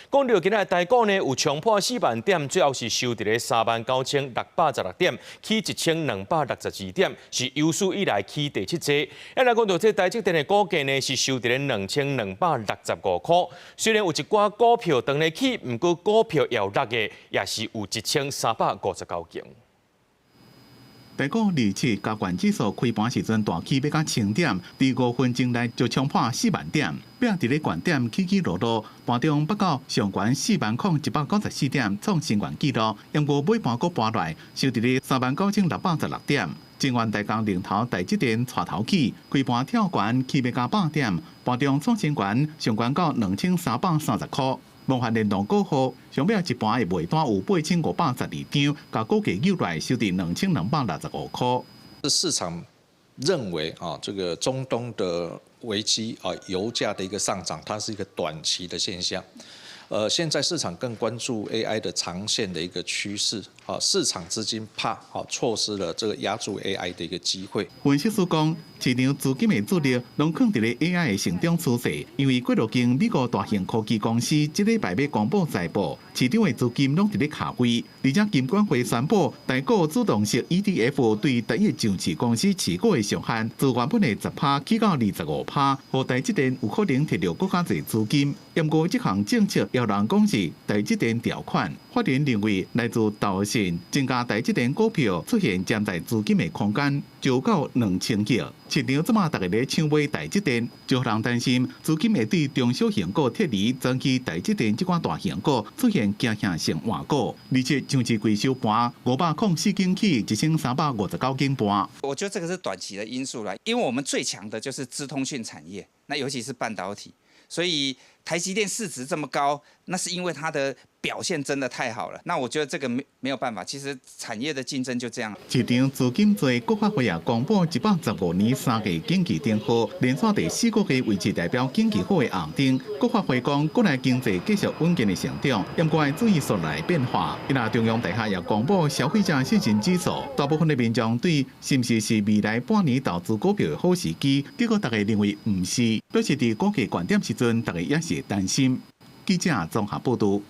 講著今仔日台股呢有衝破4萬點，最後是收佇咧39,616點，起1262點，是有史以來起第七濟。啊，來講著這台積電的股價呢是收佇咧2265箍。雖然有一寡股票當咧起，毋過股票搖落的也是有1359間。台股二七加權指數開盤時陣大起欲到1000點，佇5分鐘內就衝破4萬點，拼佇咧懸點起起落落，盤中北到上懸40,194點，創新懸紀錄。毋過尾盤閣盤來，收佇咧39,616點。晶圓代工龍頭台積電帶頭起，開盤跳懸起欲到100點，盤中創新懸上懸到2330箍。夢幻聯動股號上尾一盤的賣單有8512張，共股價扭來收佇2265箍。市場認為啊，這個中東的危機啊，油價的一個上漲，它是一個短期的現象。現在市場更關注 AI 的長線的一個趨勢，啊，市場資金怕啊錯失了這個押注 AI 的一個機會。分析師講，市場資金的主力攏囥佇咧 AI 的成長趨勢，因為過落間美國大型科技公司這禮拜欲公布財報，市場的資金攏佇咧卡位。而且金管會宣布，台股主動式 ETF 對單一上市公司持股的上限，自原本的10趴起到25趴，予台積電有可能提著閣較濟資金。毋過這項政策有人講是台積電條款，法人認為來自投信增加台積電股票出現潛在資金的空間，就到2000億。市場這馬逐家咧搶買台積電，就予人擔心資金會對中小型股撤離，轉去台積電這款大型股出現驚嚇性換股。而且上市櫃收盤504間起1359間半。我覺得這個是短期的因素啦，因為我們最強的就是資通訊產業，那尤其是半導體，所以台積電市值這麼高，那是因為它的表現真的太好了。那我覺得這個沒有辦法，其實產業的競爭就這樣。市場資金濟，國發會也公布115年3月景氣燈號，連續第四個月維持代表景氣好的紅燈。國發會講，國內經濟繼續穩健的成長，毋過愛注意紲來變化。伊若中央大學也公布消費者信心指數，大部分的民眾對是毋是是未來半年投資股票的好時機，結果逐家認為毋是，表示佇股價懸點時陣，逐家也是擔心。記者綜合報導。